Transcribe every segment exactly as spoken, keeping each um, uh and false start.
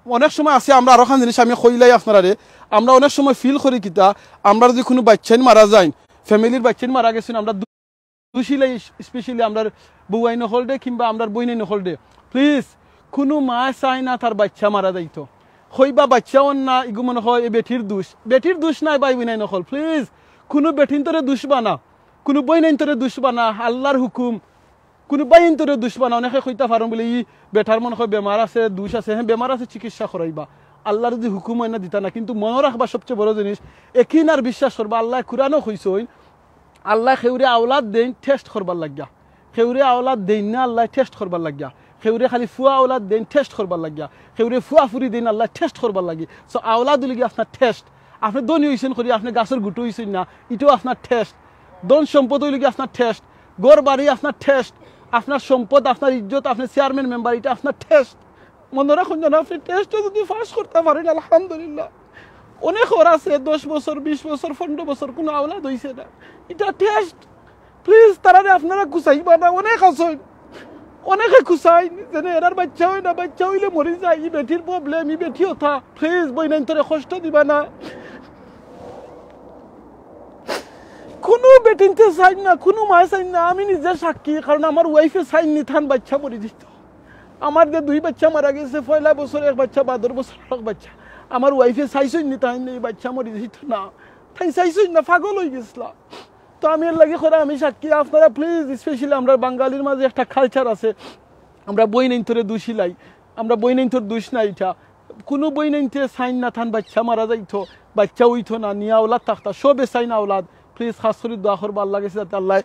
অনেক সময় আছে, আমরা আরো খান জিনিস আমি কইলাই আপনারারে, আমরা অনেক সময় ফিল করি কিতা, আমরা যদি কুনু বাচ্চাইন মারা যাইন, ফ্যামিলির বাচ্চাইন মারা গেছইন, আমরা দু-, দুষিলাই, স্পেশালি আমরার বউয়াইন অকলরে কিংবা আমরার বইনাইন অকলরে, প্লিজ, কুনু মায় চায় না তার বাচ্চা মারা যাইতো। কইবা বাচ্চা অর না, ইগু মনে কয় এ বেটির দুষ। বেটির দুষ নায় ভাই বইনাইন অকল, প্লিজ, কুনু বেটিন্তরে দুষ বানা, কুনু বইনাইন্তরে দুষ বানা, আল্লার হুকুম। কুনু ভাইয়াইন্তরে দুষ বানা, অনেকে কইতা পারইন বুলে, "ই বেটার মনে কয় বেমার আছে, দুষ আছে।" হ্যাঁ, বেমার আছে, চিকিৎসা করাইবা। আল্লার যদি হুকুম অয় না দিতা না, কিন্তু মনো রাখবা সবচে বড় জিনিস, একিন আর বিশ্বাস করবা। আল্লায় কুরআনো কইছইন, আল্লায় কেউরে আওলাদ দেইন টেস্ট করবার লাগিয়া, কেউরে আওলাদ দেইন না আল্লায় টেস্ট করবার লাগিয়া, কেউরে খালি ফুয়া আওলাদ দেইন টেস্ট করবার লাগিয়া, কেউরে ফুয়া ফুরি দেইন আল্লায় টেস্ট করবার লাগি। So আওলাদ অইলো গি আপনার টেস্ট। আপনে ধনী অইছইন করি, আপনে গাছর গুটু অইছইন না, ইটাও আপনার টেস্ট। ধন সম্পদ অইলো গি আপনার টেস্ট, ঘর বাড়ি আপনার টেস্ট, আপনার সম্পদ, আপনার ইজ্জত, আপনে চেয়ারম্যান মেম্বার, ইটা আপনার টেস্ট। মনো রাখইন যেন আপনে টেস্টে যদি পাস করতা পারইন, আলহামদুলিল্লাহ। অনেকর আছে দশ বছর, বিশ বছর, পনরো বছর কুনু আওলাদ অইছে না, ইটা টেস্ট। প্লিজ, তারারে আপনারা কুচাইবা না, অনেক আছইন, অনেকে কুচাইন, যেন এরার বাচ্চা অয় না, বাচ্চা অইলে মরি যায়, ই বেটির প্রবলেম, ই বেটি অতা। প্লিজ, বইনাইন্তরে কষ্ট দিবা না। কুনু বেটিন্তে চাইন না, কুনু মায় চাইন না, আমি নিজে সাক্ষী, কারণ আমার ওয়াইফে চাইন নি তান বাচ্চা মরি যাইতো। আমার যে দুই বাচ্চা মারা গেছে, পয়লা বছর এক বাচ্চা, বাদর বছর আরক বাচ্চা। আমার ওয়াইফে চাইছইন নি তাইন ই বাচ্চা মরি যাইতো না, তাইন চাইছইন না, পাগল অইগেছলা। তো আমি এর লাগি কইরা আমি সাক্ষী, আপনারা প্লিজ, স্পেশালি আমরা বাঙালির মাঝে একটা কালচার আছে, আমরা বইনাইন্তরে দুষিলাই, আমরা বইনাইন্তর দুষ না ইটা। কুনু বইনাইন্তে চাইন না তান বাচ্চা মারা যাইতো, বাচ্চা অইতো না, নিয়া আওলাদ থাকতা, সবে চাইন আওলাদ। প্লিজ খাছ করি দোয়া করবা আল্লার গেছে যাতে আল্লায়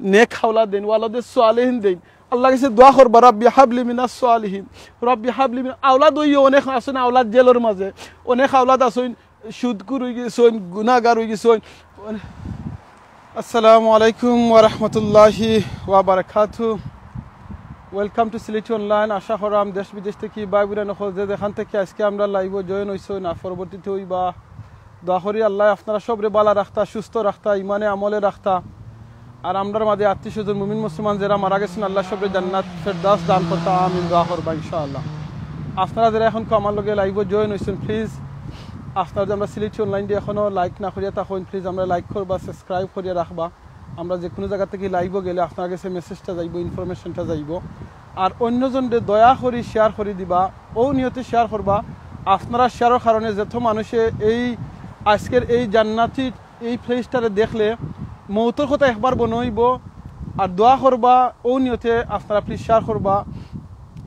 নেক আওলাদ দেইন, ওয়ালাদে সালেহিন দেইন। আল্লার গেছে দোয়া করবা, "রাব্বি হাবলি মিনাস সালিহিন, রাব্বি হাবলি মিন-," আওলাদ অইও অনেক আছইন, আওলাদ জেলর মাঝে অনেক আওলাদ আছইন, সুদখুর অইগেছইন, গুনাগার অইগেছইন। আসসালামু আলাইকুম ওয়া রাহমাতুল্লাহি ওয়া বারাকাতু। Welcome to সিলেটি অনলাইন। আশা করাম দেশ বিদেশ থাকি ভাই বইনাইন অকল যে যেখান থাকি আজকে আমরার লাইভো জয়েন অইছইন, আর পরবর্তীতে অইবা। দোয়া করি আল্লায় আপনারা সবরে ভালা রাখতা, সুস্থ রাখতা, ইমানে আমলে রাখতা। আর আমরার মাঝে আত্মীয় স্বজন মুমিন মুসলমান যেরা মারা গেছইন, আল্লায় সবরে জান্নাত ফেরদাউস দান করতা, আমিন। দোয়া করবা ইনশাআল্লাহ। আপনারা যেরা এখনকু আমার লগে লাইভো জয়েন অইছইন, প্লিজ আপনারা যদি আমরার সিলেটি অনলাইন দিয়া এখনো লাইক না করিয়া থাকইন, প্লিজ আমরারে লাইক করবা, সাবস্ক্রাইব করিয়া রাখবা। আমরা যে কুনু জাগা থাকি লাইভো গেলে আপনার গেছে মেসেজটা যাইবো, ইনফরমেশনটা যাইবো। আর অইন্যজনরে দয়া করি শেয়ার করি দিবা, অউ নিয়তে শেয়ার করবা। আপনারা শেয়ারর কারণে যত মানুষে এই আজকের এই জান্নাতি এই প্লেসটারে দেখলে মউতর কথা একবার মনো অইবো। আর দোয়া করবা, অউ নিয়তে আপনারা প্লিজ শেয়ার করবা,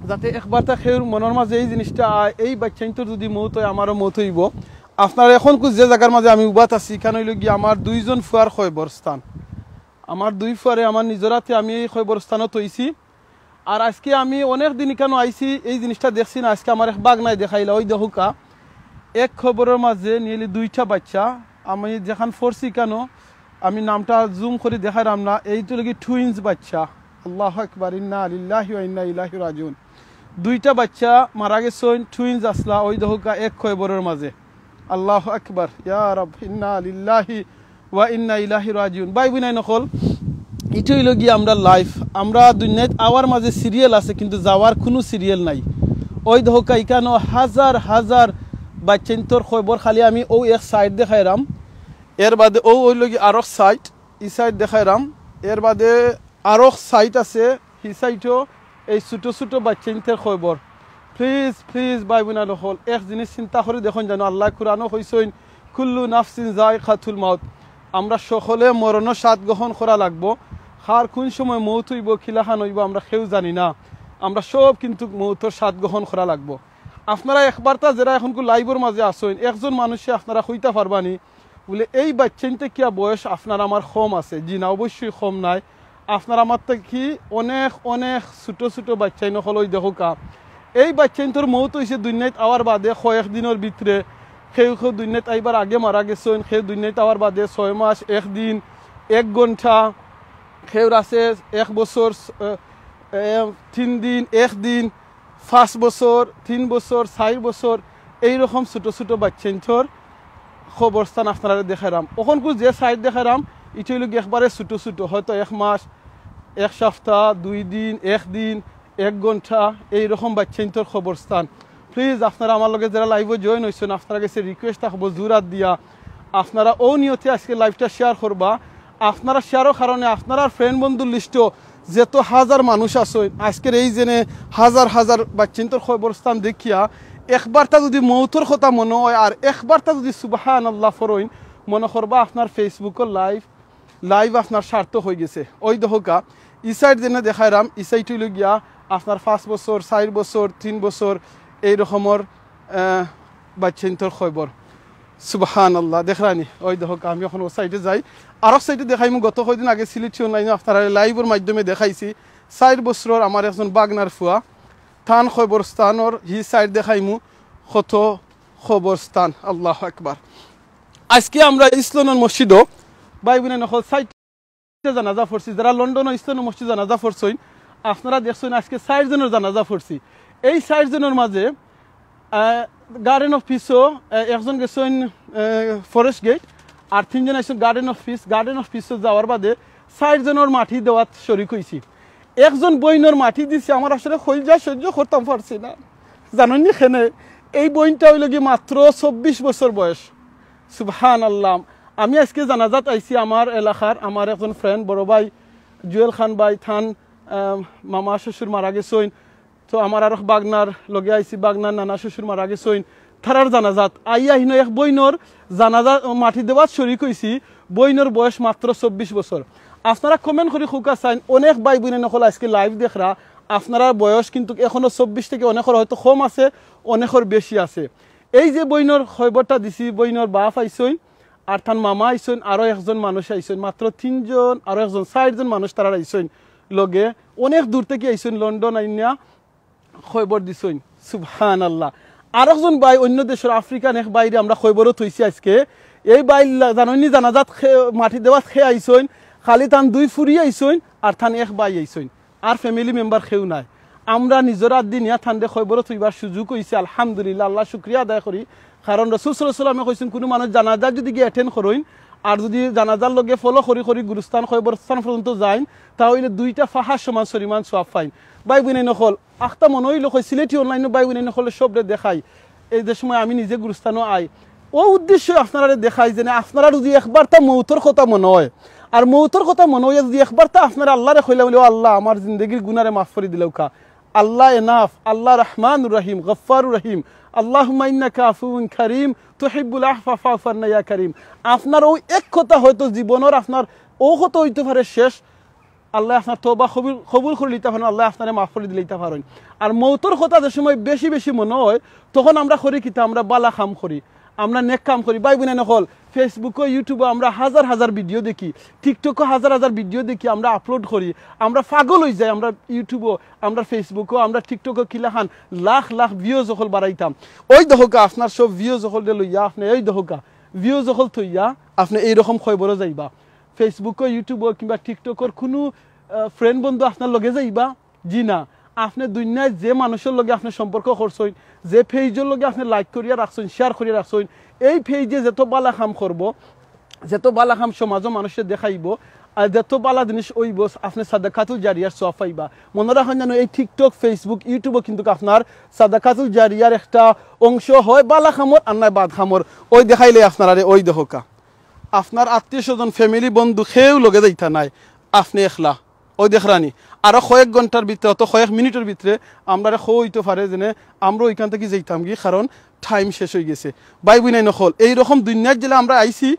যাতে একবারতা কেউর মনর মাঝে এই জিনিসটা আয়, এই বাইচ্চাইন্তর যদি মউত অয়, আমারও মউত অইবো। আপনারা এখনকু যে জাগার মাঝে আমি উবাত আছি, ইখান অইলো গিয়া আমার দুইজন ফুয়ার কয়বরস্থান। আমার দুই ফুয়ারে আমার নিজর আতে আমি এই কয়বরস্থানো থইছি। আর আজকে আমি অনেক দিন ইখানো আইছি, এই জিনিসটা দেখছি না। আজকে আমার এক ভাগনায় দেখাইলা, অউ দেখউক্কা, এক কবরর মাঝে নিয়ারলি দুইটা বাইচ্চা। আমি যেখান পড়ছি ইখানো, আমি নামটা জুম করি দেখাইরাম না, এইতো লাগি টুইন্স বাইচ্চা। আল্লাহু আকবার, ইন্না লিল্লাহি ওয়া ইন্না ইলাইহি রাজিউন। দুইটা বাইচ্চা মারা গেছইন, টুইন্স আছলা, অউ দেখউক্কা এক কবরর মাঝে। আল্লাহু আকবার, ইয়া রব, ইন্না লিল্লাহি ওয়া ইন্না ইলাইহি রাজিউন। ভাই বইনাইন অকল, ইটা অইলো গিয়া আমরার লাইফ। আমরা দুনিয়াত আওয়ার মাঝে সিরিয়াল আছে, কিন্তু যাওয়ার কুনু সিরিয়াল নাই। অউ দেখউক্কা, ইখানো হাজার হাজার বাইচ্চাইন্তর কয়বর, খালি আমি অউ এক সাইড দেখাইরাম, এর বাদে অউ অইলো গিয়া আরক সাইড, ই সাইড দেখাইরাম, এর বাদে আরক সাইড আছে, হি সাইডও এই ছুটো ছুটো বাইচ্চাইন্তর কয়বর। প্লিজ, প্লিজ, ভাই বইনাইন অকল, এক জিনিস চিন্তা করি দেখইন জানো, আল্লায় কুরআনো কইছইন, "কুল্লু নাফসিন যায়িকাতুল মাউত।" আমরা সকলে মরণর স্বাদ গ্রহণ করা লাগবো। কার কুন সময় মউত অইবো, কিলাখান অইবো, আমরা কেউ জানি না। আমরা সব কিন্তু মউতর স্বাদ গ্রহণ করা লাগবো। আপনারা একবারতা যেরা এখনকু লাইভর মাঝে আছইন, একজন মানুষে আপনারা কইতা পারবানি, বুলে, "এই বাইচ্চাইন থাকিয়া বয়স আপনার আমার কম আছে।" জি না, অবশ্যই কম নায়। আপনার আমার থাকি অনেক, অনেক ছুটো ছুটো বাইচ্চাইন অকল। অউ দেখউক্কা, এই বাইচ্চাইন্তর মউত অইছে দুনিয়াত আওয়ার বাদে কয়েক দিনর ভিতরে। কেউ কেউ দুনিয়াত আইবার আগে মারা গেছইন, কেউ দুনিয়াত আওয়ার বাদে ছয় মাস, এক দিন, এক ঘন্টা, কেউর আছে এক বছর, এ, এ, তিন দিন, এক দিন, পাঁচ বছর, তিন বছর, চাইর বছর, এইরকম ছুটো ছুটো বাইচ্চাইন্তর কবরস্থান আপনারারে দেখাইরাম। অখনকু যে সাইড দেখাইরাম, ইটা অইলো গি একবারে ছুটো ছুটো, হয়তো এক মাস, এক সপ্তাহ, দুই দিন, এক দিন, এক ঘন্টা, এইরকম বাইচ্চাইন্তর কবরস্থান। প্লিজ, আপনারা আমার লগে যারা লাইভো জয়েন অইছইন, আপনারার গেছে রিকোয়েস্ট থাকবো, জোর আত দিয়া আপনারা অউ নিয়তে আজকে লাইভটা শেয়ার করবা। আপনারা শেয়ারর কারণে আপনারার ফ্রেন্ড বন্ধুর লিস্টো যত হাজার মানুষ আছইন, আজকের এই যেনে হাজার হাজার বাইচ্চাইন্তর কবরস্থান দেখিয়া একবারটা যুদি মউতর কথা মনো অয় আর একবারটা যুদি সুবহানাল্লাহ পড়ইন, মনো করবা আপনার ফেসবুকর লাইভ, লাইভ আপনার সার্থক অইগেছে। অউ দেখউক্কা, ই সাইড যেনে দেখাইরাম, ই সাইড অইলো গিয়া আপনার পাঁচ বছর, চাইর বছর, তিন বছর, এই রকমর, আহ, বাইচ্চাইন্তর কবর। সুবহানাল্লাহ, দেখরানি? অউ দেখউক্কা, আমি অখন অউ সাইডে যাই। আরক সাইডে দেখাইমু, গত কয়দিন আগে সিলেটি অনলাইনো আপনারারে লাইভর মাধ্যমে দেখাইছি। চাইর বছরর আমার একজন বাগনার ফুয়া, তান কবরস্থানর হি সাইড দেখাইমু, কত কবরস্থান, আল্লাহু আকবার। আজকে আমরা ইস্ট লন্ডন মসজিদো, ভাই বইনাইন অকল, চাইরটা জানাজা পড়ছি। যারা লন্ডনো ইস্ট লন্ডন মসজিদো জানাজা পড়ছইন, আপনারা দেখছইন আজকে চাইর জনর জানাজা পড়ছি। এই চাইর জনর মাঝে, আহ, গার্ডেন অফ পিসো, আহ, একজন গেছইন, আহ, ফরেস্ট গেট, আর তিনজন আইছইন garden of piece. Garden of পিসো যাওয়ার বাদে চাইর জনর মাটি দেওয়াত শরিক অইছি। একজন বইনর মাটি দিছি, আমার আসলে কইলজা সহ্য করতাম পারছি না। জানইননি কেনে? এই বইনটা অইলো গি মাত্র চব্বিশ বছর বয়স। সুবহানাল্লাহ। আমি আজকে জানাজাত আইছি আমার এলাকার, আমার একজন ফ্রেন্ড, বড় ভাই জুয়েল খান ভাই, তান, আহ, মামা শ্বশুর মারা গেছইন। তো আমার আরক বাগনার লগে আইছি, বাগনার নানা শ্বশুর মারা গেছইন, তারার জানাজাত। আইয়া হিনো এক বইনর জানাজা, মাটি দেওয়াত শরিক অইছি। বইনর বয়স মাত্র চব্বিশ বছর। আপনারা কমেন্ট করি কউক্কা চাইন, অনেক ভাই বইনাইন অকল আজকে লাইভ দেখরা, আপনারার বয়স কিন্তুক এখনো চব্বিশ থাকি অনেকর হয়তো কম আছে, অনেকর বেশি আছে। এই যে বইনর কবরটা দিছি, বইনর বাপ আইছইন, আর তান মামা আইছইন, আরো একজন মানুষ আইছইন, মাত্র তিনজন, আরো একজন, চাইরজন মানুষ তারা আইছইন লগে, অনেক দূর থাকি আইছইন, লন্ডন আইয়া কবর দিছইন। সুবহানাল্লাহ। আরকজন ভাই অইন্য দেশর আফ্রিকান এক ভাইরে আমরা কবরো থইছি আজকে। এই ভাই লা-, জানইননি জানাজাত কে-, মাটি দেওয়াত কে আইছইন, খালি তান দুই ফুরি আইছইন আর তান এক ভাই আইছইন, আর ফ্যামিলি মেম্বার কেউ নাই। আমরা নিজর আতদি নিয়া তানরে কবরো থইবার সুযোগ অইছে, আলহামদুলিল্লাহ, আল্লাহর শুকরিয়া আদায় করি। কারণ রাসুল সাল্লাল্লাহু আলাইহি ওয়াসাল্লামে কইছইন, কুনু মানুষ জানাজাত যুদি গিয়া অ্যাটেন্ড করইন, আর যুদি জানাজার লগে ফলো করি করি গুরুস্থান, কবরস্থান পর্যন্ত যাইন, তা অইলে দুইটা পাহাড় সমান পরিমাণ সওয়াব পাইন। ভাই বইনাইন অকল, আখতা মনো অইলো কই সিলেটি অনলাইনো ভাই বইনাইন অকলরে সবরে দেখাই, এই যে সময় আমি নিজে গুরুস্থানো আই, অউ উদ্দেশ্যে আপনারারে দেখাই যেনে আপনারা যুদি একবারটা মউতর কথা মনো অয়, আর মউতর কথা মনো অইয়া যুদি একবারটা আপনারা আল্লাহরে কইলা বলে, "ও আল্লাহ, আমার জিন্দেগির গুনারে মাফ করি দিলাউক্কা।" আল্লাহ এনাফ, আল্লাহ রহমানুর রহিম, গফফারুর রহিম, আল্লাহুম্মা ইন্নাকা আফুউন কারীম, তুহিব্বুল আফওয়া ফাফু আন্না ইয়া কারীম। আপনার অউ এক কথা হয়তো জীবনর আপনার অউ কথা অইতো পারে শেষ, আল্লায় আপনার তওবা কবুল, কবুল করি লিতা পারইন, আল্লায় আপনারে মাফ করি দিলাইতা পারইন। আর মউতর কথা যে সময় বেশি বেশি মনো অয়, তখন আমরা করি কিতা? আমরা বালা কাম করি, আমরা নেক কাম করি। ভাই বইনাইন অকল, Facebook-ও, YouTube-ও আমরা হাজার হাজার ভিডিও দেখি, TikTok-ও হাজার হাজার ভিডিও দেখি, আমরা আপলোড করি, আমরা পাগল অইযাই। আমরা YouTube-ও, আমরা Facebook-ও, আমরা TikTok-ও কিলাখান লাখ লাখ ভিউজ অকল বাড়াইতাম। অউ দেখউক্কা, আপনার সব ভিউজ অকলরে লইয়া আপনে, অউ দেখউক্কা, ভিউজ অকল থইয়া আপনে এইরকম কবরো যাইবা। Facebook-ও, YouTube-ও কিংবা TikTok-র কুনু, আহ, ফ্রেন্ড বন্ধু আপনার লগে যাইবা? জি না। আপনে দুনিয়াত যে মানুষর লগে আপনে সম্পর্ক করছইন, যে পেজর লগে আপনে লাইক করিয়া রাখছইন, শেয়ার করিয়া রাখছইন, এই পেজে যত বালা কাম করবো, যত বালা কাম সমাজো মানুষরে দেখাইবো, আর যত বালা জিনিস অইবো, আপনে সাদাকাতুল জারিয়ার সওয়াব পাইবা। মনো রাখইন যেন এই TikTok, Facebook, YouTube-ও কিন্তুক আপনার সাদাকাতুল জারিয়ার একটা অংশ হয়, বালা কামর আর নায় বাদ কামর। অউ দেখাইলে আপনারারে, অউ দেখউক্কা। আপনার আত্মীয় স্বজন, ফ্যামিলি, বন্ধু কেউ লগে যাইতা নায়, আপনে একলা। অউ দেখরানি, আরো কয়েক ঘন্টার ভিতরে, অত কয়েক মিনিটর ভিতরে আমরারে কওয়া অইতো পারে যেনে আমরা অইখান থাকি যাইতাম গি, কারণ টাইম শেষ অইগেছে। ভাই বইনাইন অকল, এইরকম দুনিয়াত যেলা আমরা আইছি,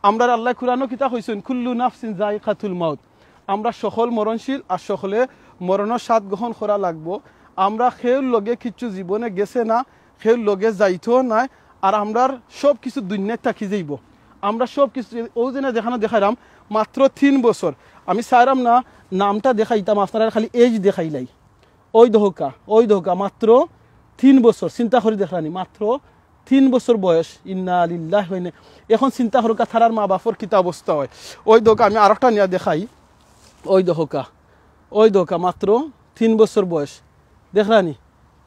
আমরারে আল্লায় কুরআনো কিতা কইছইন? "কুল্লু নাফসিন যায়িকাতুল মাউত।" আমরা সকল মরণশীল আর সকলে মরণর স্বাদ গ্রহণ করা লাগবো। আমরা কেউর লগে কিচ্ছু জীবনে গেছে না, কেউর লগে যাইতো নায়। আর আমরার সব কিছু দুনিয়াত থাকি যাইবো। আমরা সব কিছু, অউ যেনে যেখানো দেখাইরাম, মাত্র তিন বছর। আমি চাইরাম না নামটা দেখাইতাম, আপনারারে খালি এজ দেখাইলাই। অউ দেখউক্কা, অউ দেখউক্কা, মাত্র তিন বছর। চিন্তা করি দেখরানি, মাত্র তিন বছর বয়স। ইন্না লিল্লাহি ওয়া ইন্না, এখন চিন্তা করউক্কা, তারার মা বাপর কিতা অবস্থা হয়। অউ দেখউক্কা, আমি আরোকটা নিয়া দেখাই। অউ দেখউক্কা, অউ দেখউক্কা, মাত্র তিন বছর বয়স। দেখরানি?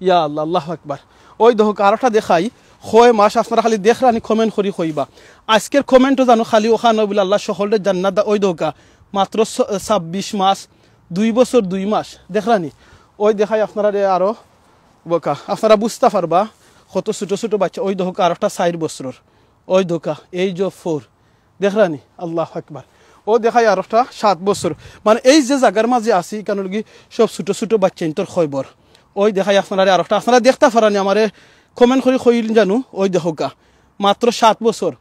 ইয়া আল্লাহ, আল্লাহু আকবার। অউ দেখউক্কা, আরোকটা দেখাই। কয় মাস আপনারা খালি দেখরানি, কমেন্ট করি কইবা। আজকের কমেন্টও জানো খালি অখান অয় বুলে আল্লাহ সকলরে জান্নাত দা-, অউ দেখউক্কা, মাত্র ছ-, ছাব্বিশ মাস, দুই বছর দুই মাস। দেখরানি? অউ দেখাই আপনারারে আরো বকা, আপনারা বুঝতা পারবা। কত ছোট ছোট বাচ্চা, ওই দেখউক্কা আরোকটা চাইর বছরর, ওই দেখউক্কা, age of four, দেখরানি, আল্লাহু আকবার। অউ দেখাই আরোকটা সাত বছর। মানে এই যে জাগার মাঝে আছি, ইখান অইলো গি সব ছোট ছোট বাচ্চাইন্তর খবর। ওই দেখাই আপনারারে আরোকটা, আপনারা দেখতা পাররানি, আমারে comment করি কইন জানু, ওই দেখউক্কা, মাত্র সাত বছর।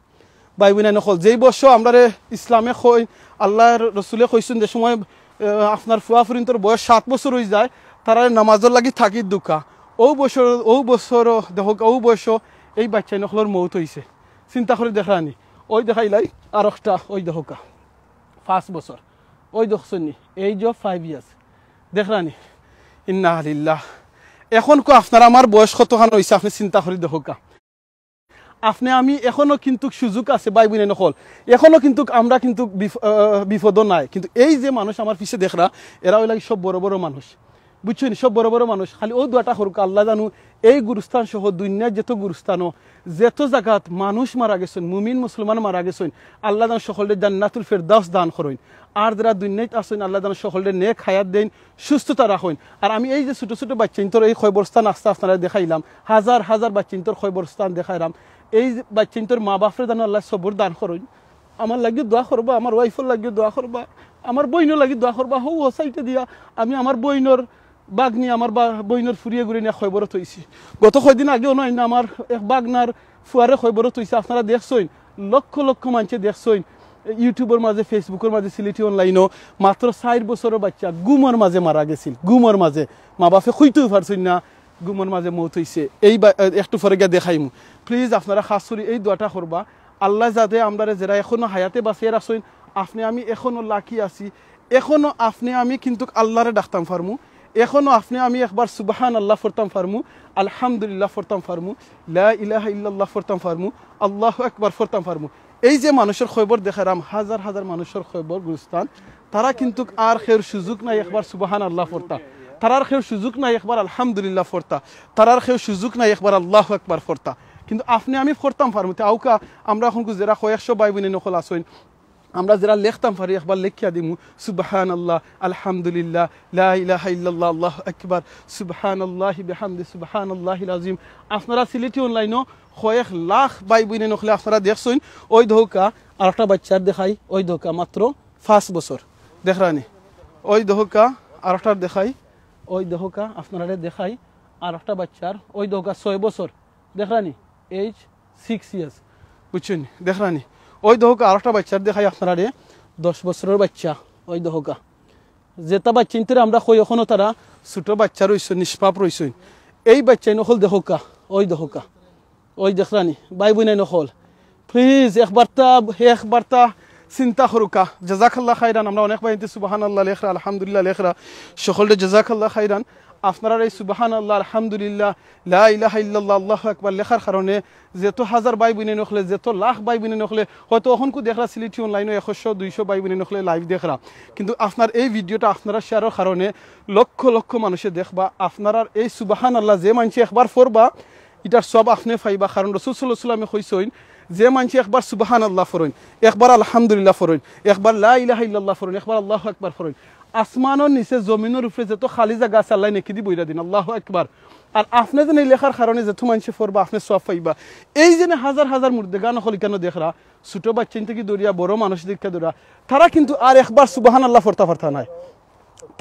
ভাই বইনাইন অকল, যেই বয়সো আমরারে ইসলামে কইন, আল্লার রসুলে কইছইন, যে সময়, আহ, আপনার ফুয়া ফুরিন্তর বয়স সাত বছর অইযায়, তারারে নামাজর লাগি তাগিদ দেউক্কা। অউ বছর, অউ বছর দেখউক্কা, অউ বয়সো এই বাচ্চাইন অকলর মউত অইছে। চিন্তা করি দেখরানি। ওই দেখাইলাই আরোকটা, ওই দেখউক্কা, পাঁচ বছর। ওই দেখছইননি, age of five years। দেখরানি, ইন্না লিল্লাহ। এখন কো আপনার আমার বয়স কতখান অইছে, আপনে চিন্তা করি দেখউক্কা। আপনে আমি এখনো কিন্তুক সুযোগ আছে, ভাই বইনাইন অকল, এখনো কিন্তুক আমরা কিন্তুক বিপ-, আহ, বিপদো নাই। কিন্তু এই যে মানুষ আমার পিছে দেখরা, এরা অইলা সব বড় বড় মানুষ, বুঝছইন? সব বড় বড় মানুষ। খালি অউ দোয়াটা করউক্কা, আল্লায় জানু এই গুরুস্থান সহ দুনিয়ার যত গুরুস্থানো, যত জাগাত মানুষ মারা গেছইন, মুমিন মুসলমান মারা গেছইন, আল্লায় জানু সকলরে জান্নাতুল ফেরদাউস দান করইন। আর যেরা দুনিয়াত আছইন, আল্লায় জানু সকলরে নেক হায়াত দেইন, সুস্থতা রাখইন। আর আমি এই যে ছোট ছোট বাচ্চাইন্তর এই কবরস্থান আস্তা আপনারারে দেখাইলাম, হাজার হাজার বাচ্চাইন্তর কবরস্থান দেখাইলাম, এই যে বাচ্চাইন্তর মা বাপরে জানু আল্লায় সবর দান করইন। আমার লাগিও দোয়া করবা, আমার wife-র লাগিও দোয়া করবা, আমার বইনর লাগি দোয়া করবা। হউ, হউ সাইডে দিয়া আমি আমার বইনর বাগনি, আমার বা-, বইনর ফুরিয়ে গুরে নিয়া কবরো থইছি। গত কয়দিন আগে অনো আইনা আমার এক বাগনার ফুয়ারে কবরো থইছে। আপনারা দেখছইন, লক্ষ লক্ষ মানষে দেখছইন, YouTube-র মাঝে, Facebook-র মাঝে, সিলেটি online-ও মাত্র চাইর বছরর বাচ্চা ঘুমর মাঝে মারা গেছিল, ঘুমর মাঝে। মা বাপে কইতেও পারছইন না, ঘুমর মাঝে মউত অইছে। এই বা-, একটু পরে গিয়া দেখাইমু। Please আপনারা খাছ করি এই দোয়াটা করবা, আল্লায় যাতে আমরারে যেরা এখনো হায়াতে বাঁচিয়া রাখছইন, আপনে আমি এখনো lucky আছি, এখনো আপনে আমি কিন্তুক আল্লারে ডাকতাম পারমু, এখনো আপনে আমি একবার সুবহানাল্লাহ পড়তাম পারমু, আলহামদুলিল্লাহ পড়তাম পারমু, লা ইলাহা ইল্লাল্লাহ পড়তাম পারমু, আল্লাহু আকবার পড়তাম পারমু। এই যে মানুষর কবর দেখাইরাম, হাজার হাজার মানুষর কবর গুরুস্থান, তারা কিন্তুক আর কেউর সুযোগ নাই একবার সুবহানাল্লাহ পড়তা, তারার কেউর সুযোগ নাই একবার আলহামদুলিল্লাহ পড়তা, তারার কেউর সুযোগ নাই একবার আল্লাহু আকবার পড়তা। কিন্তু আপনে আমি পড়তাম পারমু। তে আউক্কা আমরা অখন যেরা কয়েকশো ভাই বইনাইন অকল আছইন, আমরা যেরা লেখতাম পারি, একবার লেখিয়া দিমু, সুবহানাল্লাহ, আলহামদুলিল্লাহ, লা ইলাহা ইল্লাল্লাহ, আল্লাহু আকবার, সুবহানাল্লাহি বিহামদি, সুবহানাল্লাহিল আযীম। আপনারা সিলেটি online-ও কয়েক লাখ ভাই বইনাইন অকলে আপনারা দেখছইন। ওই দেখউক্কা আরোকটা বাচ্চার দেখাই, ওই দেখউক্কা মাত্র পাঁচ বছর, দেখরানি। ওই দেখউক্কা আরোকটার দেখাই, ওই দেখউক্কা আপনারারে দেখাই আরোকটা বাচ্চার, ওই দেখউক্কা ছয় বছর, দেখরানি, age six years, বুঝছইন? দেখরানি, ওই দেখউক্কা আরোকটা বাচ্চার দেখাই আপনারারে, দশ বছরর বাচ্চা, ওই দেখউক্কা। যেতা বাচ্চাইন্তরে আমরা কই অখনো তারা ছোট বাচ্চা রইছইন, নিষ্পাপ রইছইন। এই বাচ্চাইন অকল দেখউক্কা, ওই দেখউক্কা, ওই দেখরানি, ভাই বইনাইন অকল। Please একবারতা, একবারতা চিন্তা করউক্কা। জাযাকাল্লাহ খাইরান। আমরা অনেক ভাইয়াইন্তে সুবহানাল্লাহ লেখরা, আলহামদুলিল্লাহ লেখরা, সকলরে জাযাকাল্লাহ খাইরান। আপনারার এই সুবহানাল্লাহ, আলহামদুলিল্লাহ, লা ইলাহা ইল্লাল্লাহ, আল্লাহু আকবার লেখার কারণে যত হাজার ভাই বইনাইন অকলে, যত লাখ ভাই বইনাইন অকলে, হয়তো অখনকু দেখরা সিলেটি online-ও একশো দুইশো ভাই বইনাইন অকলে live দেখরা, কিন্তু আপনার এই video-টা আপনারা share-র কারণে লক্ষ লক্ষ মানুষে দেখবা। আপনারার এই সুবহানাল্লাহ যে মানষে একবার পড়বা, ইটার সওয়াব আপনে পাইবা, কারণ রাসূল সাল্লাল্লাহু আলাইহি ওয়াসাল্লামে কইছইন, যে মানষে একবার সুবহানাল্লাহ পড়ইন, একবার আলহামদুলিল্লাহ পড়ইন, একবার লা ইলাহা ইল্লাল্লাহ পড়ইন, একবার আল্লাহু আকবার পড়ইন, আসমানর নিচে জমিনর উপরে যত খালি জাগা আছে আল্লায় নেকি দি ভইরা দিন। আল্লাহু আকবার। আর আপনে যেন এই লেখার কারণে যত মানষে পড়বা, আপনে সওয়াব পাইবা। এই যেন হাজার হাজার মুর্দেগান অকল ইখানো দেখরা, ছোট বাচ্চাইন থাকি ধরিয়া বড় মানুষ দিক্কা ধরা, তারা কিন্তু আর একবার সুবহানাল্লাহ পড়তা পারতা নায়।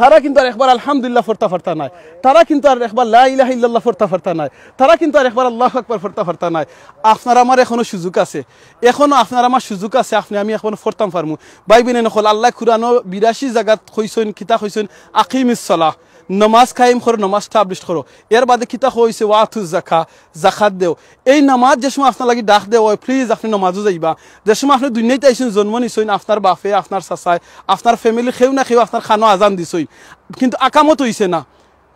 তারা কিন্তু আর একবার আলহামদুলিল্লাহ পড়তা পারতা নায়, তারা কিন্তু আর একবার লা ইলাহা ইল্লাল্লাহ পড়তা পারতা নায়, তারা কিন্তু আর একবার আল্লাহু আকবার পড়তা পারতা নায়। আপনার আমার এখনো সুযোগ আছে, এখনো আপনার আমার সুযোগ আছে, আপনে আমি এখন পড়তাম পারমু। ভাই বইনাইন অকল, আল্লায় কুরআনো বিরাশি জাগাত কইছইন, কিতা কইছইন, আকিমিস সালাহ, নমাজ কায়েম করো, নমাজ establish করো। এর বাদে কিতা কইছে, ওয়াতুজ যাকা, যাকাত দেও। এই নামাজ যে সময় আপনার লাগি ডাক দেওয়া অয়, please আপনে নমাজো যাইবা। যে সময় আপনে দুনিয়াত আইছইন, জন্ম নিছইন, আপনার বাপে, আপনার চাচায়, আপনার family কেউ না কেউ আপনার কানো আজান দিছইন, কিন্তু আকামত অইছে না।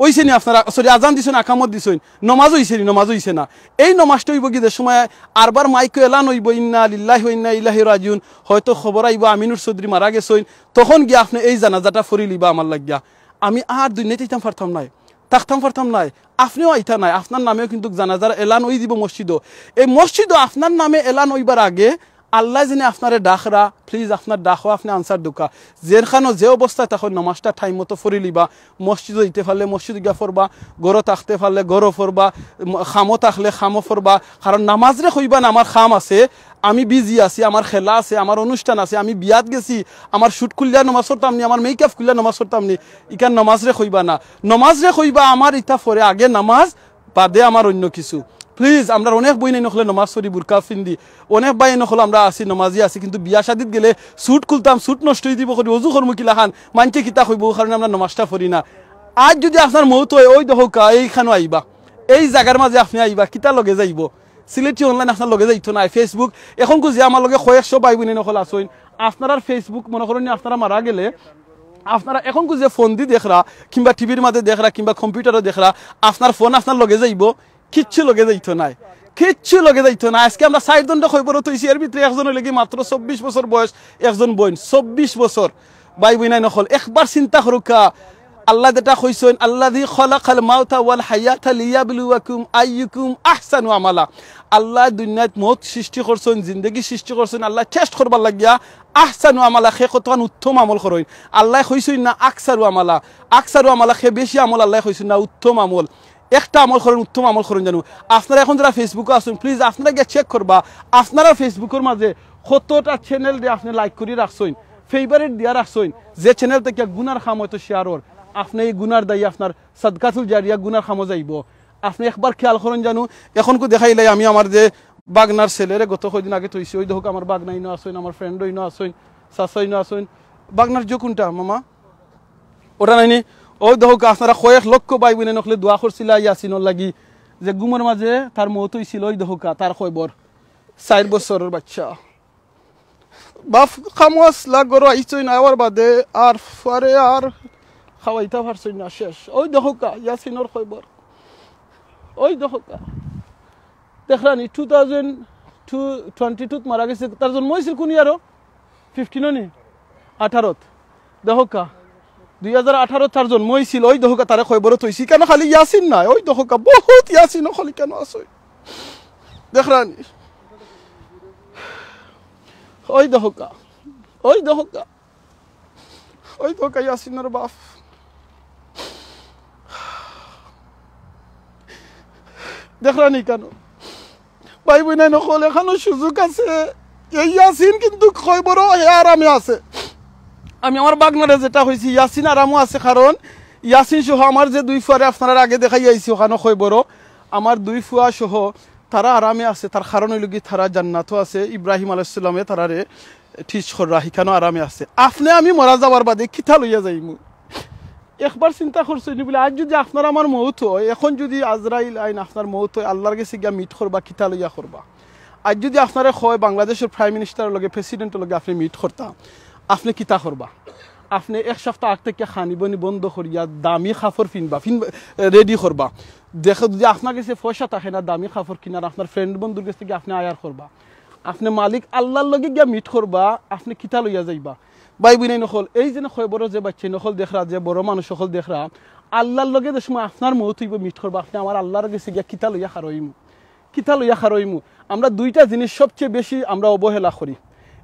অইছে নি আপনার, sorry, আজান দিছইন, আকামত দিছইন, নমাজ অইছে নি? নমাজ অইছে না। এই নমাজটা অইবো গি যে সময় আরবার মাইকো এলান অইবো, ইন্না লিল্লাহি ওয়া ইন্না ইলাইহি রাজিউন, হয়তো খবর আইবো আমিনুর চৌধুরী মারা গেছইন, তখন গিয়া আপনে এই জানাজাটা পড়িলিবা আমার লাগিয়া। আমি আর দুনিয়াত আইতাম পারতাম নায়, থাকতাম পারতাম নায়, আপনেও আইতা নায়, আপনার নামেও কিন্তু জানাজার এলান অই দিবো মসজিদো। এই মসজিদো আপনার নামে এলান অইবার আগে আল্লায় যেনে আপনারে ডাকরা, please আপনার ডাকো আপনে answer দেউক্কা। যেখানো যে অবস্থায় থাকো, নমাজটা time মতো পড়িলিবা। মসজিদো যাইতে পারলে মসজিদো গিয়া পড়বা, ঘরো থাকতে পারলে ঘরো পড়বা, ম-, কামো থাকলে কামো পড়বা। কারণ নমাজরে কইবা না, "আমার কাম আছে, আমি busy আছি, আমার খেলা আছে, আমার অনুষ্ঠান আছে, আমি বিয়াত গেছি, আমার shoot খুলিয়া নমাজ পড়তাম নি, আমার makeup খুলিয়া নমাজ পড়তাম নি।" ইখান নমাজরে কইবা না। নমাজরে কইবা, "আমার ইতা পরে, আগে নমাজ, বাদে আমার অইন্য কিছু।" Please, আমরার অনেক বইনাইন অকলে নমাজ পড়ি বুরকা পিন্দি, অনেক ভাইয়াইন অকল আমরা আছি, নমাজি আছি, কিন্তু বিয়া শাদিত গেলে suit খুলতাম, suit নষ্ট অই দিবো করি, অজু করমু কিলাখান, মাইনষে কিতা কইবো, অউ কারণে আমরা নমাজটা পড়ি না। আইজ যুদি আপনার মউত অয়, অউ দেখউক্কা, এইখানো আইবা, এই জাগার মাঝে আপনে আইবা, কিতা লগে যাইবো? সিলেটি online আপনার লগে যাইতো নায়। Facebook, অখনকু যে আমার লগে কয়েকশো ভাই বইনাইন অকল আছইন, আপনারার Facebook মনো করইন নি আপনারা মারা গেলে, আপনারা অখনকু যে ফোনদি দেখরা, কিংবা টিভির মাঝে দেখরা, কিংবা কম্পিউটারো দেখরা, আপনার ফোন আপনার লগে যাইবো, কিচ্ছু লগে যাইতো নায়, কিচ্ছু লগে যাইতো নায়। আইজকে আমরা চাইরজনরে কয়বরো থইছি, এর ভিতরে একজন অইলোগি মাত্র চব্বিশ বছর বয়স, একজন বইন, চব্বিশ বছর। ভাই বইনাইন অকল, একবার চিন্তা করউক্কা, আল্লায় যেটা কইছইন, "আল্লাযী খালাকাল মাউতা ওয়াল হায়াতা লিয়াবলুয়াকুম আইয়ুকুম আহসানু আমালা।" আল্লায় দুনিয়াত মউত সৃষ্টি করছইন, জিন্দেগি সৃষ্টি করছইন, আল্লায় test করবার লাগিয়া, আহসানু আমালা, কে কতখান উত্তম আমল করইন। আল্লায় কইছইন না আকসারু আমালা, আকসারু আমালা, কে বেশি আমল, আল্লায় কইছইন না উত্তম আমল। একটা আমল করইন, উত্তম আমল করইন জানু। আপনারা অখন যারা Facebook-ও আছইন, please আপনারা গিয়া check করবা, আপনারার Facebook-র মাঝে কতটা channel-রে আপনে like করি রাখছইন, favourite দিয়া রাখছইন, যে channel থাকি গুনার কাম অয়তো share অর, আপনে এই গুনার দায়ী আপনার সাদকাতুল জারিয়া গুনার কামো যাইবো। আপনে একবার খেয়াল করইন জানু, অখনকু দেখাইলাই আমি আমার যে ভাগনার ছেলেরে গত কয়দিন আগে থইছি, অউ দেখউক্কা আমার ভাগনা ইনো আছইন, আমার friend ইনো আছইন, চাচা ইনো আছইন। ভাগনার ঝিও কুনটা মামা? অটা নায়নি? অউ দেখউক্কা, আপনারা কয়েক লক্ষ ভাই বইনাইন অকলে দোয়া করছিলা ইয়াসিনর লাগি, যে ঘুমর মাঝে তার মউত অইছিল, অউ দেখউক্কা তার কয়বর, চাইর বছরর বাইচ্চা। বাফ কামো আছলা, ঘরো আইছইন, আওয়ার বাদে আর ফুয়ারে আর খাওয়াইতা পারছইন না, শেষ। অউ দেখউক্কা ইয়াসিনর কয়বর, অউ দেখউক্কা। দেখরানি, two thousand two, twenty two-ত মারা গেছে। তার জন্ম অইছিল কুন year-ও? Fifteen-ও নি? আঠারোত। দেখউক্কা, দুই হাজার আঠারোত তার জন্ম অইছিল। অউ দেখউক্কা, তারে কয়বরো থইছি। কেনে খালি ইয়াসিন নায়? অউ দেখউক্কা, বউত ইয়াসিন অকল কেনে আছে? দেখরানি, অউ দেখউক্কা, অউ দেখউক্কা। অউ দেখউক্কা ইয়াসিনর বাফ। দেখরানি কেনে? ভাই বইনাইন অকল, অখনো সুযোগ আছে। এই ইয়াসিন কিন্তু কয়বরো হে আরামে আছে। আমি আমার ভাগনারে যেটা কইছি, ইয়াসিন আরামো আছে, কারণ ইয়াসিন সহ আমার যে দুই ফুয়ারে আপনারার আগে দেখাই আইছি, অখানো কয়বরো, আমার দুই ফুয়া সহ তারা আরামে আছে। তার কারণ অইলোগি তারা জান্নাতো আছে, ইব্রাহিম আলাইহিস সালামে তারারে teach কররা, হিখানো আরামে আছে। আপনে আমি মারা যাওয়ার বাদে কিতা লইয়া যাইমু? একবার চিন্তা করছইননি বুলে, আইজ যুদি আপনার আমার মউত অয়, অখন যুদি আজরাইল আইন আপনার মউত অয়, আল্লার গেছে গিয়া meet করবা, কিতা লইয়া করবা? আইজ যুদি আপনারে কয় বাংলাদেশর Prime Minister-র লগে, President-র লগে আপনে meet করতা, আপনে কিতা করবা? আপনে এক সপ্তাহ আগ থাকি খানি-পানি বন্ধ করিয়া দামি কাপড় ফিনবা, ফিন-, ready করবা। দেখো, যুদি আপনার গেছে পয়সা থাকে না দামি কাপড় কিনার, আপনার friend বন্ধুর গেছ থাকি আপনে hire করবা। আপনে মালিক আল্লার লগে গিয়া meet করবা, আপনে কিতা লইয়া যাইবা? ভাই বইনাইন অকল, এই যে কয়বরো যে বাইচ্চাইন অকল দেখরা, যে বড় মানুষ অকল দেখরা, আল্লার লগে যে সময় আপনার মউত অইবো meet করবা, আপনে আমার আল্লার গেছে গিয়া কিতা লইয়া খাড়ইমু? কিতা লইয়া খাড়ইমু? আমরা দুইটা জিনিস সবচেয়ে বেশি আমরা অবহেলা করি।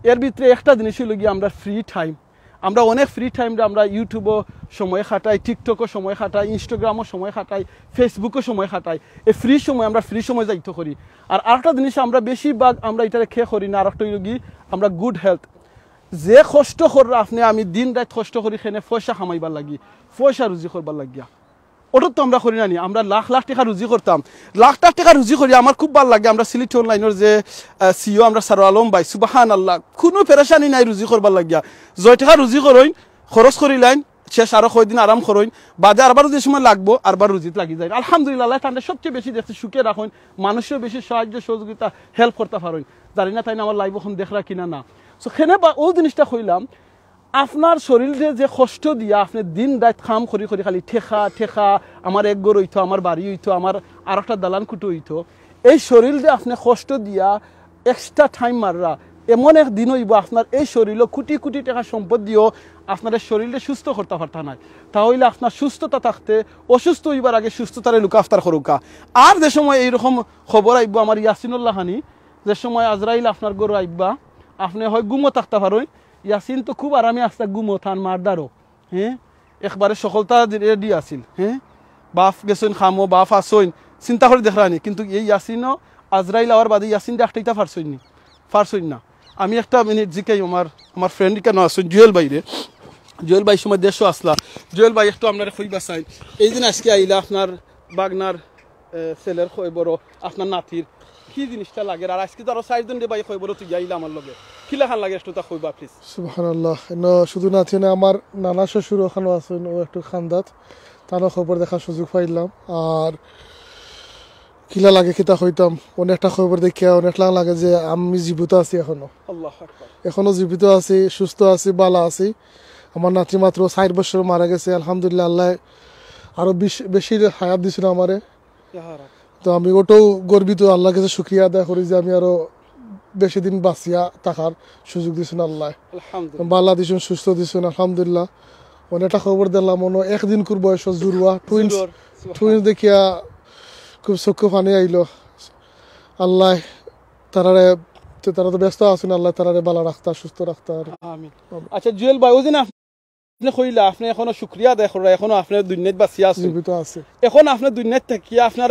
এর ভিতরে একটা জিনিস অইলোগি আমরা free time। আমরা অনেক free time-রে আমরা YouTube-ও সময় কাটাই, TikTok-ও সময় কাটাই, Instagram-ও সময় কাটাই, Facebook-ও সময় কাটাই। এই free সময় আমরা free সময় যাইতো করি। আর আরেকটা জিনিস আমরা বেশিরভাগ আমরা ইটারে খেয়ে করি না, আরেকটা অইলোগি আমরা good health। যে কষ্ট কররা আপনে, আমি দিন রাইত কষ্ট করি কেনে পয়সা কামাইবার লাগি, পয়সা রুজি করবার লাগিয়া। অটা তো আমরা করি না নি, আমরা লাখ লাখ টেকা রুজি করতাম, লাখ লাখ টেকা রুজি করি। আমার খুব ভালা লাগে, আমরা সিলেটি online-র যে, আহ, CEO আমরা সারো আলম ভাই, সুবহানাল্লাহ, কুনু পেরেশানি নাই রুজি করবার লাগিয়া। যে টেকা রুজি করইন, খরচ করিলাইন, শেষ আরো কয়দিন আরাম করইন, বাদে আরবার যে সময় লাগবো, আরবার রুজিত লাগি যাইন। আলহামদুলিল্লাহ, আল্লায় তানরে সবচেয়ে বেশি দেখছি সুখে রাখইন, মানুষরেও বেশি সাহায্য সহযোগিতা, help করতা পারইন। জানি না তাইন আমার live অখন দেখরা কিনা না। So, কেনে বা অউ জিনিসটা কইলাম, আপনার শরীলরে যে কষ্ট দিয়া আপনে দিন রাইত কাম করি করি খালি টেকা, টেকা, আমার এক ঘর অইতো, আমার বাড়ি অইতো, আমার আরেকটা দালান কুঠা অইতো, এই শরীলরে আপনে কষ্ট দিয়া extra time মাররা, এমন এক দিন অইবো আপনার এই শরীলও কুটি কুটি টেকার সম্পদ দিয়াও আপনার এই শরীলরে সুস্থ করতা পারতা নায়। তা অইলে আপনার সুস্থতা থাকতে অসুস্থ অইবার আগে সুস্থতারে look after করউক্কা। আর যে সময় এইরকম খবর আইবো আমার ইয়াসিনর লাখানি, যে সময় আজরাইল আপনার ঘরো আইবা, আপনে হয় ঘুমো থাকতা পারইন, ইয়াসিন তো খুব আরামে আস্তা ঘুমো তান মার দারো, হ্যাঁ, একবারে সকলতা রেডি আছিল, হ্যাঁ, বাফ গেছইন খামো, বাফ আছইন, চিন্তা করি দেখরানি, কিন্তু এই ইয়াসিনও আজরাইল আওয়ার বাদে ইয়াসিন ডাকটাইতা পারছইন নি, পারছইন না। আমি একটা মিনিট জিকাই আমার, আমার ফ্রেন্ড কেন আছইন জুয়েল ভাইরে, জুয়েল ভাই সময় দেশও আসলা, জুয়েল ভাই একটু আপনারে কইবা চাইন, এই দিন আজকে আইলা আপনার বাগনার এ, ছেলের খবরও, আপনার নাতির কি জিনিসটা লাগে? আর আজকে তো আরো চাইরজন রে ভাই খবরও তুই আইলা আমার লগে, কিলাখান লাগে একটু তা কইবা প্লিজ। সুবহানাল্লাহ। ন, শুধু নাতি না, আমার নানা শ্বশুর ওখানে আছেন, ও একটু খান্দাত, তারও খবর দেখার সুযোগ পাইলাম। আর কিলা লাগে কিতা কইতাম, অনেকটা খবর দেখিয়া অনেকটা লাগে যে আমি জীবিত আছি এখনো। আল্লাহু আকবার। এখনো জীবিত আছি, সুস্থ আছি, ভালা আছি। আমার নাতি মাত্র চার বছর মারা গেছে, আলহামদুলিল্লাহ, আল্লাহ আরো বেশ-, বেশি হায়াত দিছিল আমারে। ইয়া রাব। তো আমি ওটাও গর্বিত, আল্লাহর কাছে শুকরিয়া আদায় করি যে আমি আরো বেশি দিন বাঁচিয়া থাকার সুযোগ দিছেন আল্লাহ। আলহামদুলিল্লাহ। ভালা দিছেন, সুস্থ দিছেন, আলহামদুলিল্লাহ। অনেকটা খবর দিলাম, মনে হয় একদিন কুর বয়স জুড়ুয়া, টুইন্স, জুড়ুয়ার, সুবহান। টুইন্স দেখিয়া খুব চক্ষু পানি আইলো। আল্লাহ তারারে, তো তারা তো ব্যস্ত আছেন, আল্লাহ তারারে ভালা রাখতা, সুস্থ রাখতা। আমিন। আমিন। আচ্ছা জুয়েল ভাই, ওই দিন আপনে কইলা, আপনে এখনো শুকরিয়া আদায় কররা, এখনো আপনে দুনিয়াত বাঁচিয়া আছইন। জীবিত আছে। এখন আপনে দুনিয়াত থাকিয়া আপনার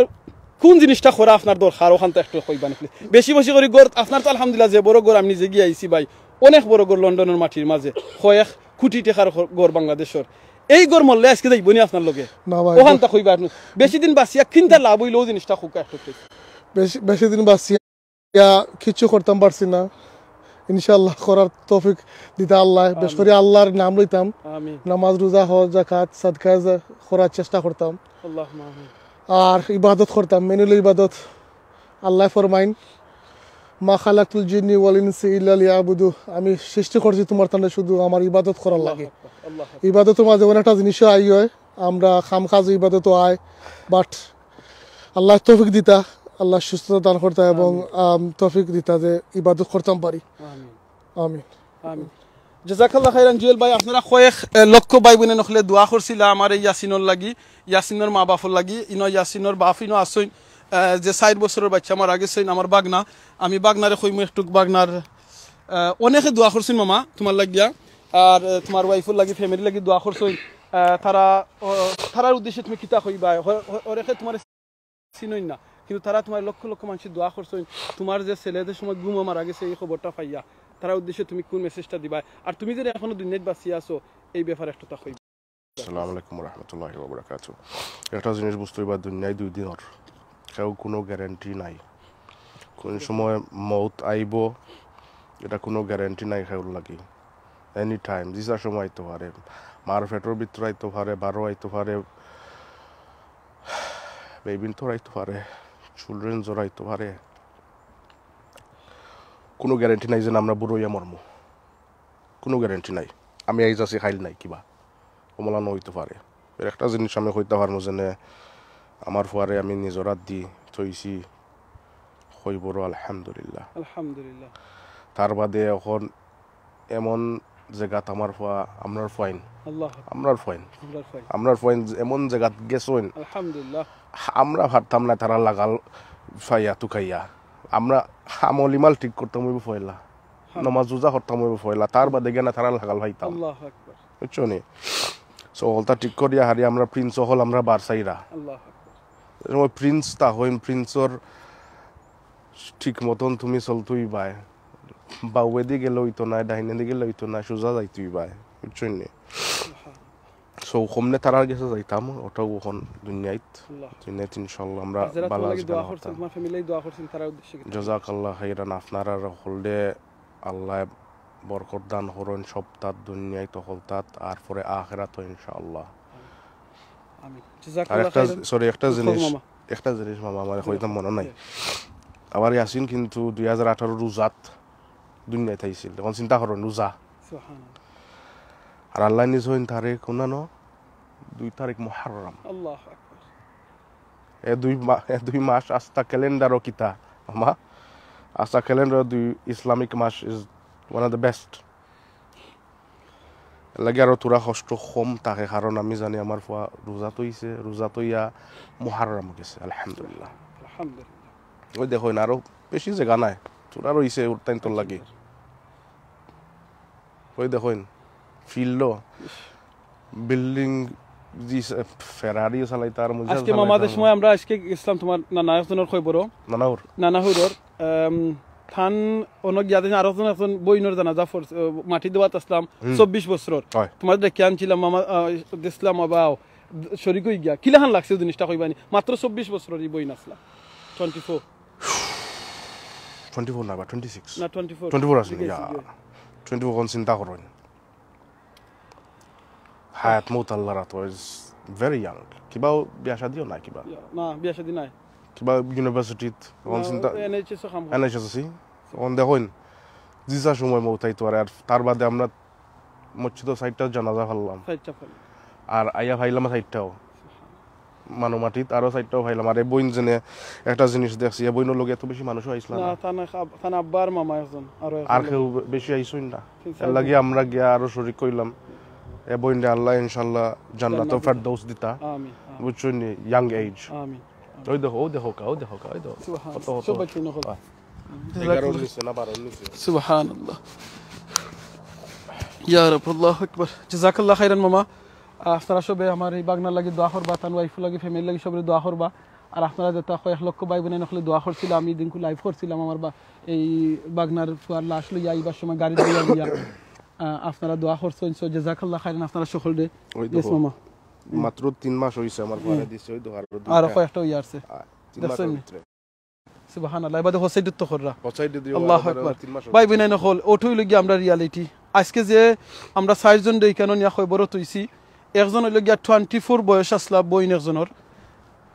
কোন জিনিসটা করা আপনার দরকার, ওখান তো একটু কইবা নি, please। বেশি বেশি করি ঘর, আপনার তো আলহামদুলিল্লাহ যে বড় ঘর আমি নিজে গিয়া আইছি ভাই, অনেক বড় ঘর লন্ডনের মাটির মাঝে, কয়েক কোটি টেকার ঘর, ঘর বাংলাদেশর। এই ঘর মরলে আজকে যাইবো নি আপনার লগে? না ভাই, ওখান তো কইবা আপনে। বেশি দিন বাঁচিয়া কিনতা লাভ অইলো, ওই জিনিসটা কউক্কা একটু, please। বেশি, বেশি দিন বাঁচিয়া ইয়া, কিচ্ছু করতাম পারছি না। ইনশাআল্লাহ করার তৌফিক দিতা আল্লাহ। বেশ আমিন। করি আল্লাহর নাম লইতাম। আমিন। নামাজ, রোজা, হজ, যাকাত, সাদকা যা-, করার চেষ্টা করতাম। আল্লাহুম্মা আমিন। আর ইবাদত করতাম, মেইন অইলো ইবাদত। আল্লাহ ফরমাইন, "মা খালাকতুল জিন্নি ওয়াল ইনসি ইল্লা লিয়াবুদু।" আমি সৃষ্টি করছি তোমার তানে শুধু আমার ইবাদত করার আল্লাহু লাগি। আকবার, আল্লাহু আকবার। ইবাদতর মাঝে অনেকটা জিনিসও আই হয়, আমরা খাম কাজ ইবাদতও আয়, but আল্লাহ তৌফিক দিতা, আল্লাহ সুস্থতা দান করতা এবং, আমিন। আম, তৌফিক দিতা যে ইবাদত করতাম পারি। আমিন। আমিন। আমিন। জাযাকাল্লাহ খাইরান জুয়েল ভাই, আপনারা কয়েক, এ, লক্ষ ভাই বইন অকলে দোয়া করছিলা আমার এই ইয়াসিনর লাগি, ইয়াসিনর মা বাপর লাগি, ইনো ইয়াসিনর বাপ ইনো আছইন, এ, যে চাইর বছরর বাচ্চা মারা গেছইন, আমার বাগনা, আমি বাগনারে কইমু একটুক বাগনার, এ, অনেকে দোয়া করছইন মামা, তোমার লাগিয়া, আর, এ, তোমার wife-র লাগি, family-র লাগি দোয়া করছইন, এ, তারা, ও, তারার উদ্দেশ্যে তুমি কিতা কইবা? হ-, হ-, অনেকে তোমার চিনইন না, কিন্তু তারা তোমার লক্ষ লক্ষ মানুষে দোয়া করছইন, তোমার যে ছেলে যে সময় ঘুমো মারা গেছে এই খবরটা পাইয়া, তারার উদ্দেশ্যে তুমি কোন message-টা দিবায়? আর তুমি যে এখনো দুনিয়াত বাঁচিয়া আছো, এই ব্যাপারে একটু তা কইবা। আসসালামু আলাইকুম ওয়া রাহমাতুল্লাহি ওয়া বারাকাতুহু। একটা জিনিস বুঝতে অইবা, দুনিয়ায় দুই দিনর, কেউ কোনো guarantee নাই, কোন সময় মউত আইবো, এটা কোনো guarantee নাই কেউর লাগি। Any time, যে সময় আইতো পারে, মার পেটর ভিতরে আইতো পারে, বারো আইতো পারে, বেবিন তো আইতো পারে, children জোর আইতো পারে। কোনো guarantee নাই যে আমরা বুড়ো অইয়া মরমু, কোনো guarantee নাই। আমি আইজ আছি, কাইল নাই, কিবা অমলানো অইতো পারে। এর একটা জিনিস আমি কইতা পারমু, যেনে আমার ফুয়ারে আমি নিজর আত দি থইছি, কইবরো আলহামদুলিল্লাহ। আলহামদুলিল্লাহ। তার বাদে এখন এমন জাগাত আমার ফুয়া, আমরার ফুয়াইন, আল্লাহ। আমরার ফুয়াইন, আমরার ফুয়াইন। আমরার ফুয়াইন এমন জাগাত গেছইন, আলহামদুলিল্লাহ। আমরা পারতাম না তারার লাগাল ফাইয়া তুকাইয়া। আমরা আমল ইমাল ঠিক করতাম অইবো পয়লা, হ্যাঁ। নামাজ রোজা করতাম অইবো পয়লা, তার বাদে গিয়া না তারার লাগাল ফাইতাম। আল্লাহু আকবার। বুঝছো নি? So, হকলতা ঠিক করিয়া হারি আমরা prince অকল, আমরা বারসাইরা। আল্লাহু আকবার। যে সময় prince তা হইন, prince-র ঠিক মতন তুমি চলতে অইবায়। বাউয়েদি গেলে অইতো নায়, ডাইনেদি গেলে অইতো নায়, সোজা যাইতে অইবায়, বুঝছো নি? So, কমনে তারার গেছে যাইতাম, ওটাও এখন দুনিয়াত, আল্লাহ। দুনিয়াত ইনশাআল্লাহ আমরা আর যারা ভালা তোমার লাগি আছি দোয়া না করছেন, হতাম। তোমার family দোয়া করছেন, তারার উদ্দেশ্যে কিছু? জাযাকাল্লাহ খাইরান, আপনারা হকলরে আল্লাহ বরকত দান করইন, সবতাত দুনিয়াত হকলতাত, আর পরে আখেরাত ইনশাআল্লাহ। আমিন। আর জাযাকাল্লাহ একটা, খাইরান। sorry, একটা জি, জিনিস, মামা। একটা জিনিস মামা, আমার জি, কইতাম মনে নাই। জি। আমার ইয়াসিন কিন্তু দুই হাজার আঠারো রোজাত দুনিয়াত আইছিল। এখন চিন্তা করইন, রোজা। সুবহানাল্লাহ। আর আল্লাহ নিজ হইন তারিখ অন্যান্য দুই তারিখ মুহররম। আল্লাহু আকবার। এ দুই মা-, এ দুই মাস আস্তা calendar-ও কিতা, মামা? আস্তা calendar দুই Islamic মাস is one of the best। এর লাগি আরো থুড়া কষ্ট কম থাকে, কারণ আমি জানি আমার ফুয়া রোজাত অইছে, রোজাত অইয়া মুহররম গেছে, আলহামদুলিল্লাহ। আলহামদুলিল্লাহ। ওই দেখইন, আরো বেশি জাগা নাই, থুড়া রইছে ওর টাইম তোর লাগি। ওই দেখইন, ফিল্ডও, বিল্ডিং, জি, ফেরারিও চালাইতা আর মজা আজকে মামাদের সময় আমরা আজকে গেছিলাম তোমার নানা একজনের খবরও নানাউর। নানাহুরর। আম, থান অনেক গিয়া দেখি আরো একজন, একজন বইনর জানাজা পড়ছে, আহ, মাটি দেওয়াত আসলাম, চব্বিশ বছরর। হয়। তোমার ডেকে আনছিলাম মামা, আহ, দিছিলাম বাবাও, শরিক হয়ে গিয়া। কিলাখান লাগছে ওই জিনিসটা কইবানি? মাত্র চব্বিশ বছরর এই বইন আসলাম। Twenty four. টোয়েন্টি ফোর না বা টোয়েন্টি সিক্স। না, টোয়েন্টি ফোর। টোয়েন্টি ফোর আছে, ঠিক আছে, ইয়া। জি। টোয়েন্টি ফোর কোন চিন্তা করো না। হায়াত মৌত আল্লাহর হাত, is very young। কিবাও বিয়া শাদিও নাই কিবা। ইয়া, না, বিয়া শাদি নাই। কিবা ইউনিভার্সিটিত কোন না, চিন্তা, এনএইচএস ও কাম করে। এনএইচএস আছি। কোন দেখইন, জিসা সময় মৌত আইতো পারে। আর তার বাদে আমরা মসজিদও চাইরটা জানাজা ফারলাম। চাইরটা ফারলাম। আর আইয়া ফাইলাম চাইরটাও। মানু মাটিত আরো চাইরটাও ফাইলাম। আর এই বইন যেনে একটা জিনিস দেখছি, এই বইনর লগে এত বেশি মানুষও আইসলা না, না। তান আব-, তান আব্বার মামা একজন, আরো একজন আর কেউ বে-, বেশি আইসইন না। তিন চাইর এর লাগি জন। আমরা গিয়া আরো শরিক কইলাম। এ বইনরে আল্লাহ ইনশাআল্লাহ জান্নাতুল জান্নাত ফেরদৌস দিতা। আমিন, আমিন। বুঝছইন নি? Young age. আমিন। ওই দেখো, ও দেখো কা, ও দেখো কা, ওই দেখো। সুবহান। কত, কত। সবাই চিনো কত। আহ। এগারো নিচে না বারো নিচে। সুবহানাল্লাহ। ইয়া রাব, আল্লাহু আকবার। জাযাকাল্লাহ খাইরান মামা। আপনারা সবে আমার এই বাগনার লাগি দোয়া করবা, তান ওয়াইফ লাগি, ফ্যামিলির লাগি সবরে দোয়া করবা। আর আপনারা যেটা কয়েক লক্ষ ভাই বোন হকলে দোয়া করছিলা, আমি দিনকু লাইভ করছিলাম আমার বা-, এই বাগনার ফুয়ার লাশ লইয়া আইবার সময় গাড়ি লইয়া লইয়া। আহ, আপনারা দোয়া করছেন, so জাযাকাল্লাহ খাইরান আপনারা সকলরে। ওই দেখো, মামা। মাত্র তিন মাস হইছে আমার পরে দিছে, ওই দেখো আরো দুইটা। আরো কয়েকটা হইয়া আছে। আহ, তিন মাসের ভিতরে। সুবহানাল্লাহ, এবারে হোসাইডুত তো কররা। হোসাইডুত দিও, আল্লাহু আবার আকবার। তিন মাস ভাই হইছে। বিনাই নকল, ওটা হইল গিয়া আমরা রিয়ালিটি। আজকে যে আমরা চারজন ডেইকানো নিয়া খবরত হইছি, একজন হইল গিয়া টোয়েন্টি ফোর বয়স আসলা বইন একজনর।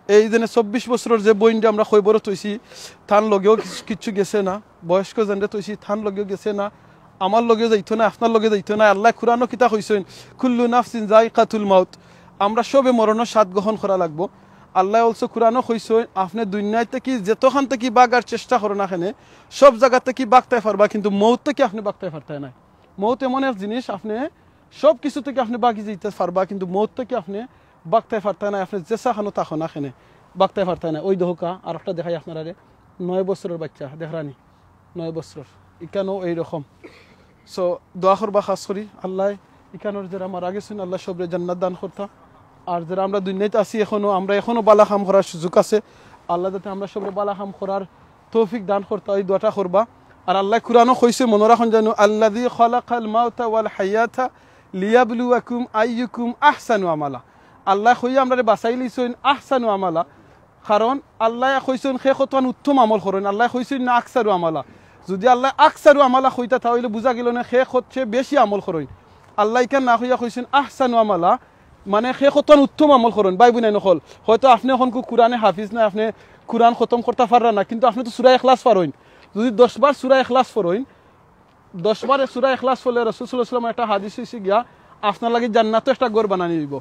এই যেন চব্বিশ বছরর যে বইনটা আমরা খবরত হইছি, তার লগেও কিছু, কিচ্ছু গেছে না। বয়স্ক যেনরে তৈছি, তার লগেও গেছে না। আমার লগেও যাইতো না, আপনার লগে যাইতো না। আল্লাহ কুরআনও কিতা কইছেন, "কুল্লু নাফসিন যায়িকাতুল মাউত।" আমরা সবে মরণর স্বাদ গ্রহণ করা লাগবো। আল্লাহ also কুরআনও কইছেন, আপনি দুনিয়া থাকি যতখান থাকি বাগার চেষ্টা করো না কেনে, সব জায়গা থাকি বাগতায় পারবা, কিন্তু মৌত থাকি আপনি বাগতায় পারতায় না। মৌত এমন এক জিনিস, আপনি সব কিছু থাকি আপনি বাগি যাইতে পারবা, কিন্তু মৌত থাকি আপনি বাগতায় পারতায় না। আপনি যে সাখানো থাকো না কেনে, বাগতায় পারতায় না। ওই দেখো কা, আর একটা দেখাই আপনারারে, নয় বছরর বাচ্চা, দেখরানি, নয় বছরর, ইকানো এই রকম। So, দোয়া করবা খাস করি, আল্লাহ ইকানোর যারা মারা গেছেন, আল্লাহ সবরে জান্নাত দান করতা। আর যারা আমরা দুনিয়াত আছি এখনো, আমরা এখনো বালা কাম করার সুযোগ আছে। আল্লাহ যাতে আমরা সবরে বালা কাম করার তৌফিক দান করতা, এই দোয়াটা করবা। আর আল্লাহ কুরআনও কইছে, মনে রাখুন জানো, "আল্লাযী খালাকাল মাউতা ওয়াল হায়াতা লিয়াবলুয়াকুম আইয়ুকুম আহসানু আমালা।" আল্লাহ কইয়া আমরারে বাঁচাই লিছইন আহসানু আমালা। কারণ আল্লাহ কইছেন, "হে কতখান উত্তম আমল করইন।" আল্লাহ কইছেন না আকসারু আমালা। যদি আল্লাহ আকসারু আমালা কইতা, তাহলে বুঝা গেল না হে কত সে বেশি আমল করইন। আল্লাহ ইখান না কইয়া কইছেন আহসানু আমালা, মানে হে কতখান উত্তম আমল করইন। ভাই বোন নকল, হয়তো আপনি এখন কু-, কুরআনে হাফিজ না, আপনি কুরআন খতম করতে পাররা না, কিন্তু আপনি তো সূরা ইখলাস পারইন। যদি দশ বার সূরা ইখলাস পড়ইন, দশ বারে সূরা ইখলাস পড়লে রাসূল সাল্লাল্লাহু আলাইহি ওয়াসাল্লাম একটা হাদিস হইছে গিয়া, আপনার লাগি জান্নাতো একটা ঘর বানানি হইব।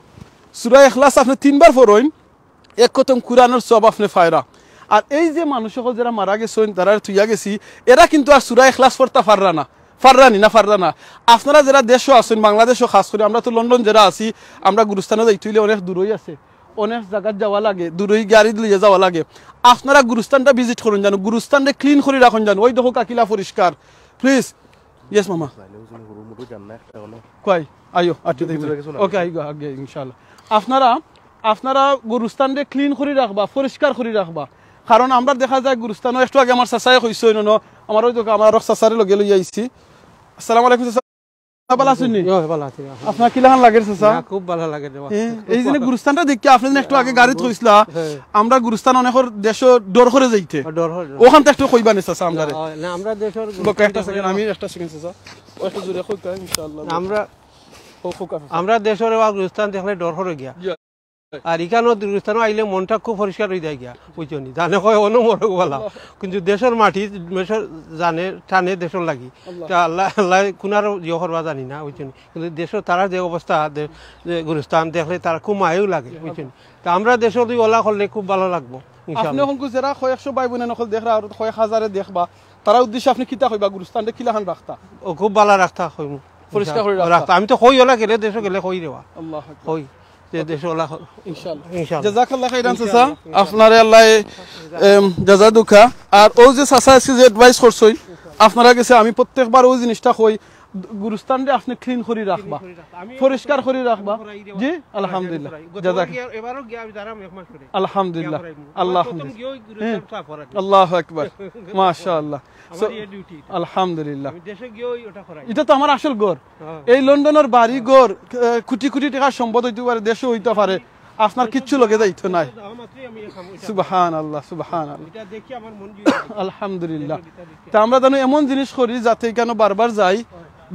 সূরা ইখলাস আপনি তিনবার পড়ইন, এক খতম কুরআনর সওয়াব আপনি পাইরা। আর এই যে মানুষ সকল যারা মারা গেছইন, তারা থুইয়া গেছি, এরা কিন্তু আর সূরা ইখলাস পড়তা পাররা না, পাররা নি না, পাররা না। আপনারা যারা দেশও আছেন, বাংলাদেশও খাস করি, আমরা তো লন্ডন যারা আছি, আমরা গুরুস্থানো যাইতে হইলে অনেক দূরই আছে, অনেক জায়গাত যাওয়া লাগে, দূরই গাড়ি লইয়া যাওয়া লাগে। আপনারা গুরুস্থানটা ভিজিট করইন জানো, গুরুস্থানটা ক্লিন করি রাখইন জানো। ওই দেখো কাকিলা পরিষ্কার, প্লিজ। ইয়েস মামা। কই? আইও, আটটি দেখি। ওকে, আইগো আগে ইনশাআল্লাহ। আপনারা, আপনারা গুরুস্থানরে ক্লিন করি রাখবা, পরিষ্কার করি রাখবা। কারণ আমরা দেখা যায় গুরুস্থানও একটু আগে আমার চাচায় কইছে, অইন্য, আমার ওই দেখো, আমার আরো চাচারে লগে লইয়া আইছি। আসসালামু আলাইকুম চাচা, ভালা আছইন নি? ইয়ো, ভালা আছি। আপনার কিলাখান লাগের চাচা? না, খুব ভালা লাগে রে। এ, এই যে গুরুস্থানটা দেখি আপনি একটু আগে গাড়িত কইছিলা, হ্যাঁ। আমরা গুরুস্থান অনেকর দেশো ডর করে যাইতে। ডর করে। ওখান তো একটু কইবা নি চাচা আমরারে। না, না, আমরা দেশর লোক গুরুস্থান একটা দেখলে সেকেন্ড, আমি একটা সেকেন্ড চাচা। ও একটু জোরে কইতা ইনশাআল্লাহ। আমরা, ও কইতা। আমরা দেশর ওয়া গুরুস্থান দেখলে ডর করে গিয়া। ইয়া। আর ইখানো গুরুস্থানো আইলে মনটা খুব পরিষ্কার হয়ে যায় গিয়া, বুঝছো নি? জানে কয় অন্য মরক বালা, কিন্তু দেশর মাটি, দেশর জানে টানে দেশর লাগি। আল্লাহ। তা আল্লাহ, আল্লাহ কুনার ইয়ে করবা জানি না, বুঝছো নি? কিন্তু দেশর তারা যে অবস্থা, দে-, যে গুরুস্থান দেখলে তারা খুব মায়াও লাগে, বুঝছো নি? তা আমরা দেশর দুই ওলা করলে খুব ভালো লাগবো, ইনশাআল্লাহ। আপনি এখন যারা কয়েকশো ভাই বোন নকল দেখরা, আর কয়েক হাজারে দেখবা, তারা উদ্দেশ্যে আপনি কিতা কইবা, গুরুস্থানটা কিলাখান রাখতা? ও, খুব ভালা রাখতা কইমু। পরিষ্কার করি রাখতা। রাখতা। আমি তো কই ওলা গেলে, দেশো গেলে কই রেবা। আল্লাহু আকবার। কই, যে দেশো ওলা হ-, ইনশাআল্লাহ। ইনশাআল্লাহ। জাযাকাল্লাহ খাইরান চাচা, ইনশাআল্লাহ। আপনারে আল্লাহ, এম, জাযা দুকা। আর ও যে চাচা আজকে যে অ্যাডভাইস করছই, আপনারা গেছে আমি প্রত্যেকবার ওই জিনিসটা কই, গুরুস্থানরে আপনে clean করি রাখবা, পরিষ্কার করি রাখবা। জি, আলহামদুলিল্লাহ। জাযাক। আলহামদুলিল্লাহ। আল্লাহ। আল্লাহু আকবার। মাশাআল্লাহ। So, আলহামদুলিল্লাহ। ইটা তো আমার আসল ঘর। এই লন্ডনর বাড়ি ঘর, আহ, কোটি কোটি টেকার সম্পদ অইতে পারে, দেশো অইতে পারে, আপনার কিচ্ছু লগে যাইতো নায়। সুবহানাল্লাহ, সুবহানাল্লাহ। আলহামদুলিল্লাহ। তা আমরা যেন এমন জিনিস করি যাতে ইখানো বারবার যাই,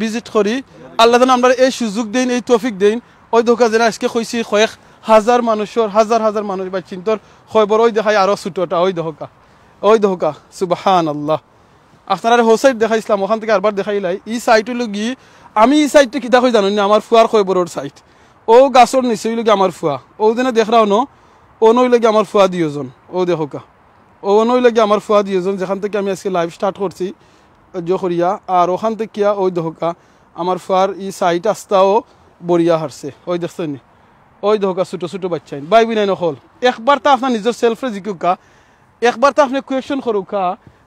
visit করি। আল্লাহ যেন আমরারে এই সুযোগ দেইন, এই তৌফিক দেইন। ওই দেখউক্কা যেন আইজকে কইছি কয়েক হাজার মানুষর, হাজার হাজার মানুষ বাইচ্চাইন্তর কয়বর, ওই দেখাই আরো ছোটটা, ওই দেখউক্কা, ওই দেখউক্কা, সুবহানাল্লাহ। আপনারারে হউ side দেখাইছলাম, অখান থাকি আরবার দেখাইলাই। ই side অইলো গি, আমি ই side টা কিতা কই জানইন নি? আমার ফুয়ার কয়বরর side। অউ গাছর নিচে অইলো গি আমার ফুয়া। অউ যেন দেখরায় অনো, অনো অইলো গি আমার ফুয়া দুইজন। অউ দেখউক্কা। অউ অনো অইলো গি আমার ফুয়া দুইজন, যেখান থাকি আমি আইজকে live start করছি, অউ যে করিয়া। আর অখান থাকিয়া অউ দেখউক্কা, আমার ফুয়ার ই side আস্তাও বরিয়া হারছে। অউ দেখছইন নি? অউ দেখউক্কা ছোট ছোট বাইচ্চাইন। ভাই বইনাইন অকল, একবার তা আপনার নিজর self রে জিকাউক্কা, একবার তো আপনে question করউক্কা,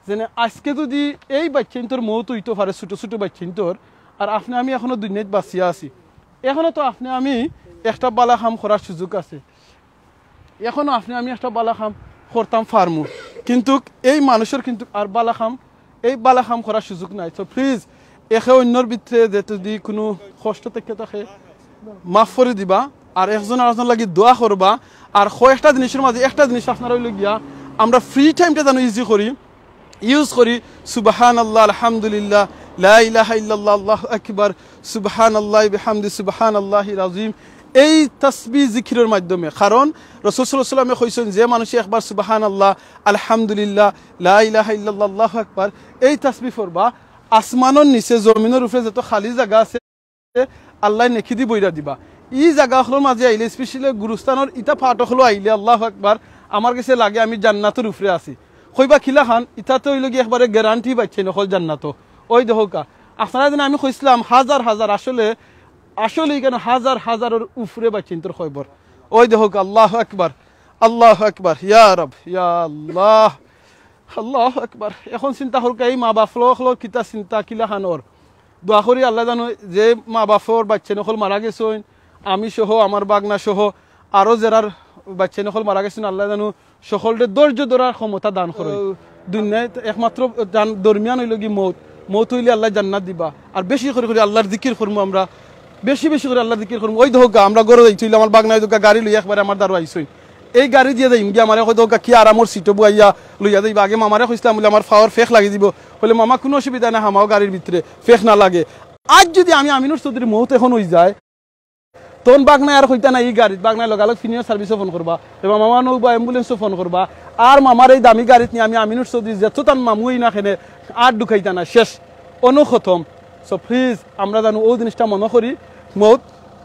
যেন আইজকে যুদি এই বাইচ্চাইন্তর মউত অইতো পারে, ছোট ছোট বাইচ্চাইন্তর, আর আপনে আমি এখনো দুনিয়াত বাঁচিয়া আছি, এখনো তো আপনে আমি একটা বালা কাম করার সুযোগ আছে, এখনো আপনে আমি একটা বালা কাম করতাম পারমু, কিন্তুক এই মানুষর কিন্তুক আর বালা কাম, এই বালা কাম করার সুযোগ নাই। So please, একে অইন্যর ভিতরে যে যুদি কুনু কষ্ট থাকি থাকে, মাফ করি দিবা, আর একজন আরকজনর লাগি দোয়া করবা। আর কয়েকটা জিনিসর মাঝে একটা জিনিস আপনারা অইলো গিয়া, আমরা free time টা যেন easy করি, use করি, সুবহানাল্লাহ, আলহামদুলিল্লাহ, লা ইলাহা ইল্লাল্লাহ, আল্লাহু আকবার, সুবহানাল্লাহি বিহামদি, সুবহানাল্লাহিল আযীম। এই তাসবিহ জিকিরর মাধ্যমে, কারণ রাসূল সাল্লাল্লাহু আলাইহি ওয়াসাল্লামে কইছইন, যে মানুষে একবার সুবহানাল্লাহ, আলহামদুলিল্লাহ, লা ইলাহা ইল্লাল্লাহ, আল্লাহু আকবার, এই তাসবিহ পড়বা, আসমানর নিচে জমিনর উপরে যত খালি জাগা আছে, আল্লায় নেকি দি ভইরা দিবা। ই জাগা অকলর মাঝে আইলে, specially গুরুস্থানর ইতা part অকলো আইলে, আল্লাহু আকবার, আমার গেছে লাগে আমি জান্নাতর উপরে আছি। কইবা কিলাখান, ইতা তো অইলো গি একবারে guarantee বাইচ্চাইন অকল জান্নাতো। ওই দেখউক্কা, আপনারা যেন আমি কইছলাম হাজার হাজার, আসলে, আসলে ইখানো হাজার হাজারর উপরে বাইচ্চাইন্তর কয়বর। ওই দেখউক্কা, আল্লাহু আকবার, আল্লাহু আকবার, ইয়া রব, ইয়া আল্লাহ। আল্লাহু আকবার। এখন চিন্তা করউক্কা, এই মা বাফ অকলর কিতা চিন্তা, কিলাখান অর। দোয়া করি আল্লায় জানু যে মা বাফর বাইচ্চাইন অকল মারা গেছইন, আমি সহ, আমার বাগনা সহ, আরো যেরার বাইচ্চাইন অকল মারা গেছইন, আল্লায় জানু সকলরে ধৈর্য ধরার ক্ষমতা দান করইন। দুনিয়াত একমাত্র জান-, দরমিয়ান অইলো গি মউত। মউত অইলে আল্লায় জান্নাত দিবা। আর বেশি করি করি আল্লাহর জিকির করমু আমরা, বেশি বেশি করি আল্লাহর জিকির করমু। ওই দেখউক্কা, আমরা ঘরো যাইতে অইলে আমার বাগনায় ওই দেখউক্কা গাড়ি লইয়া একবারে আমার দারো আইছইন। এই গাড়ি দিয়া যাইমু গি, আমারে কয় দেখউক্কা কি আরামর সিটো বওয়াইয়া লইয়া যাইবা। আগে মামারে কইছলাম বুলে আমার ফাওর ফেক লাগি যিবো, কইলে মামা কুনু অসুবিধা নাই, হামাও গাড়ির ভিতরে, ফেক না লাগে। আইজ যুদি আমি আমিনুর চৌধুরীর মউত এখন অইযায়, তখন বাগনায় আর কইতা না ই গাড়িত, বাগনায় লগালগ fire service ও phone করবা, এবার মামা নৌবা ambulance ও phone করবা। আর মামার এই দামি গাড়িত নিয়া আমি আমিনুর চৌধুরী যেততান মামু অই না কেনে আর ঢুকাইতা না, শেষ, অনো খতম। So please, আমরা জানু অউ জিনিসটা মনো করি, মউত,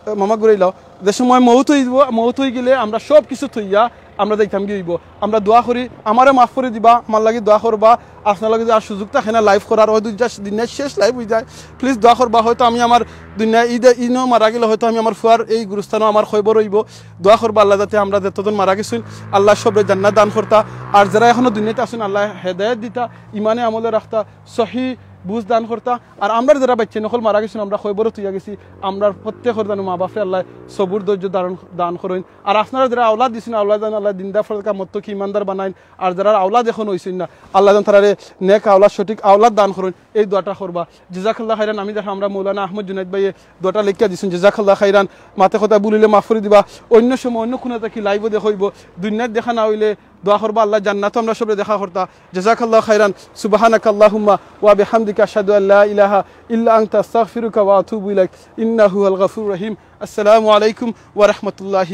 এ, মামা ঘুরাইলাও, যে সময় মউত অইযিবো, মউত অইগেলে আমরা সব কিছু থইয়া আমরা যাইতাম গি অইবো। আমরা দোয়া করি, আমারে মাফ করি দিবা, আমার লাগি দোয়া করবা। আপনার লাগি যে আর সুযোগ থাকে না live করার, ওই দুইটা দিনের শেষ live অইযায়। Please দোয়া করবা, হয়তো আমি আমার দুনিয়া ইদে ইনো মারা গেলে হয়তো আমি আমার ফুয়ার এই গুরুস্থানো আমার কয়বর অইবো। দোয়া করবা আল্লায় যাতে আমরা যেতজন মারা গেছইন, আল্লায় সবরে জান্নাত দান করতা। আর যেরা এখনো দুনিয়াত আছইন আল্লায় হেদায়েত দিতা, ইমানে আমলে রাখতা, সহি বুঝ দান করতা। আর আমরার যেরা বাইচ্চাইন অকল মারা গেছইন, আমরা কয়বরো থইয়া গেছি, আমরার প্রত্যেকর জানু মা বাফরে আল্লায় সবুর ধৈর্য ধারণ দান করইন। আর আপনারা যেরা আওলাদ দিছইন, আওলাদ জানু আল্লায় দিনদার ফরজ কাম মুত্তাকি ইমানদার বানাইন। আর যেরার আওলাদ এখন অইছইন না, আল্লায় জানু তারারে নেক আওলাদ, সঠিক আওলাদ দান করইন। এই দোয়াটা করবা। জাযাকাল্লাহু খাইরান। আমি দেখলাম আমরা মৌলানা আহমদ জুনাইদ ভাইয়ে দোয়াটা লেখিয়া দিছইন, জাযাকাল্লাহু খাইরান। মাতে কথা ভুল অইলে মাফ করি দিবা। অইন্য সময় অইন্য কুনু থাকি live ও দেখা অইবো। দুনিয়াত দেখা না অইলে দোয়া করবা, আল্লায় জান্নাতো আমরা সবরে দেখা করতা। জাযাকাল্লাহু খাইরান। সুবহানাকাল্লাহুম্মা ওয়া বিহামদিকা, আশহাদু আল্লা ইলাহা ইল্লা আনতা, আস্তাগফিরুকা ওয়া আতুবু ইলাইক। ইন্নাহু হুয়াল গাফুরুর রহিম। আসসালামু আলাইকুম ওয়া রাহমাতুল্লাহি